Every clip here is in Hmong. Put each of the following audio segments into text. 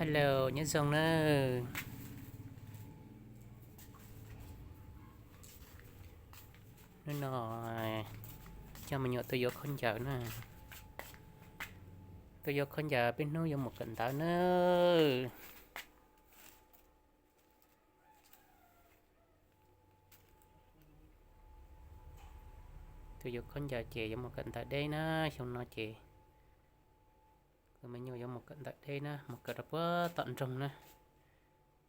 Hello, nyob zoo na. Hnub no coj me nyuam tuaj yuav khaub ncaws na. Tuaj yuav khaub ncaws peb hnub yuav mus kawm ntawv na. Tuaj yuav khaub ncaws ces yuav mus kawm ntawv deb na, xyoo no ces tus me nyuam yuav mus kawm ntawv deb na, mus kawm rau puag tom nroog na,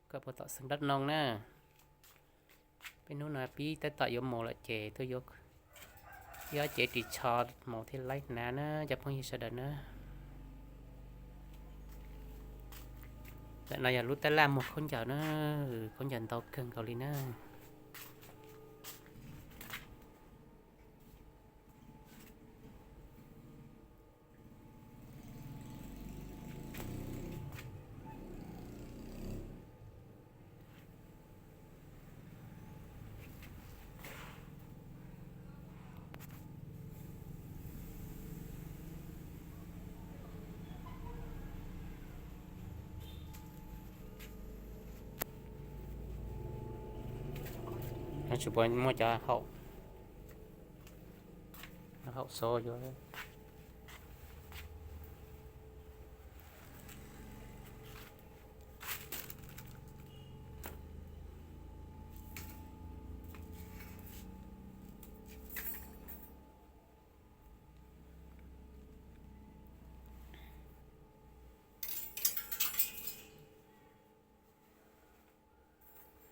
kawm puag tom xeev Dab Noo na. Peb hnub no pib tab tom yuav mus lawm ces tuaj yuav ib ob cev ris tsho mus thiaj laib hnav na cov phooj ywg sawv daws na. Ntawm no yog lub tab laj muag khaub ncaws na, khaub ncaws ntau kawg nkaus li na. Tsis muaj cov haum, haum xo yuav.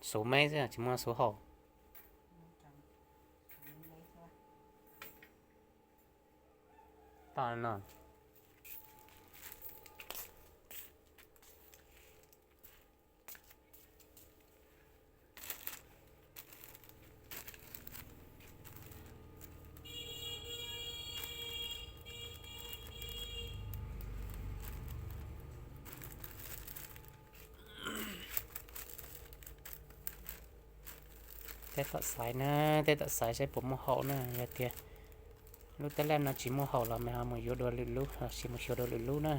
Xuv meb xwb tsis muaj xuv haum. Toj no. Teb tom xaiv na, teb tom xaiv saib puas muaj haum na. Yog tias lub tab laj no tsis muaj haum los mas ho mus yuav dua lwm lub, los sis mus xyuas dua lwm lub na.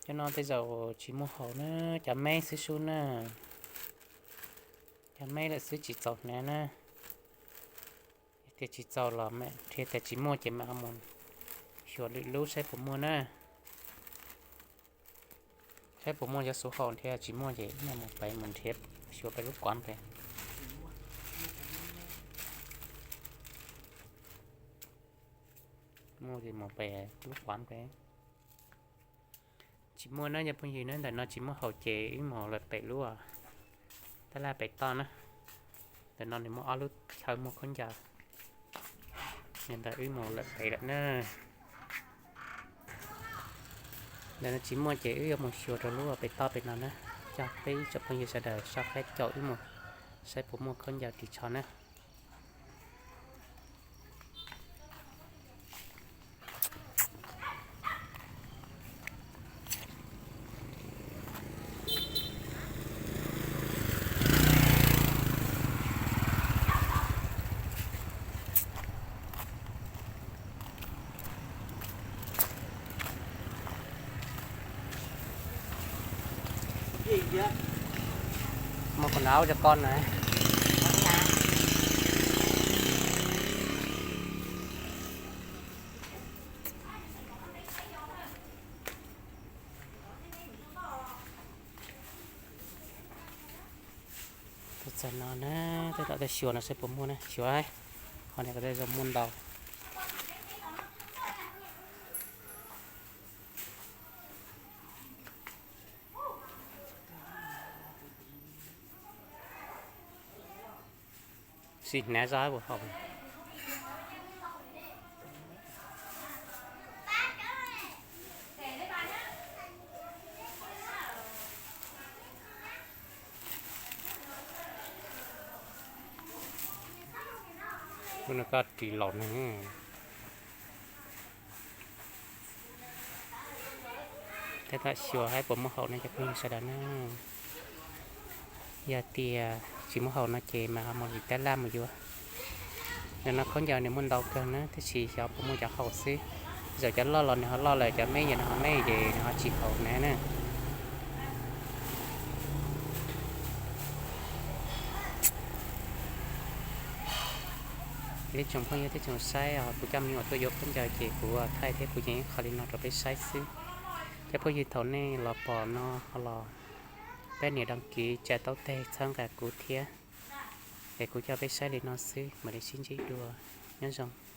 Cov no tej zaum tsis muaj haum na, cov meb xwb sub na. Cov meb lawm xwb tsis txaus hnav na. Tias tsis txaus los mam nrhiav, tias tsis muaj ces mam ho mus xyuas lwm lub saib puas muaj na. Saib puas muaj cov xuv haum, nrhiav tsis muaj ces ib nyuag mus pem mus nrhiav xyuas pem lub kuav pem. Muaj ces mus pem lub kuav pem. Tsis muaj na cov phooj ywg na, ntawm no tsis muaj haum ces wb mus lawm pem lub tab laj pem toj na. Ntawm no nws muaj ob lub chaw muag khaub ncaws, yog ntawd wb mus lawm pem lawm na. Ntawm no tsis muaj ces wb yuav mus xyuas rau lub pem toj pem no na. Coj peb ib tsoom phooj ywg sawv daws soj qab caum wb mus saib puas muaj khaub ncaws ris tsho na. Muaj quần áo cho con này. Tus txawg no na, tej tom tej xyuas no saib puas muaj na, xyuas, qhov niam ko tej zoo muaj ntau. Sim hnav zoj puas haum. Lub no koj ris laus neeg. Tab tom xyuas saib puas muaj haum ne cov phooj ywg sawv daws na. Yog tias tsis muaj haum no ces mas ho mus lwm tab laj mus yuav. No khaub ncaws nws muaj ntau kawg na, tab sis xyov puas muaj cov haus xwb. Zaum cov loj los nws ho loj lawm, cov me ces nws ho me ces nws ho tsis haus na na. Ib tsoom phooj ywg thiab tsoom saib os, kuv coj me nyuam tuaj yuav khaub ncaws ces kuv thaij thiab kuv yeej qhov li no rau peb saib xwb. Cov phooj ywg thaum nej los pom no ho los peb nias đăng ký tsa taub teg txhawb nqa kuv thiab. Es kuv coj peb saib li no xwb, mam li sib ntsib dua. Nyob zoo.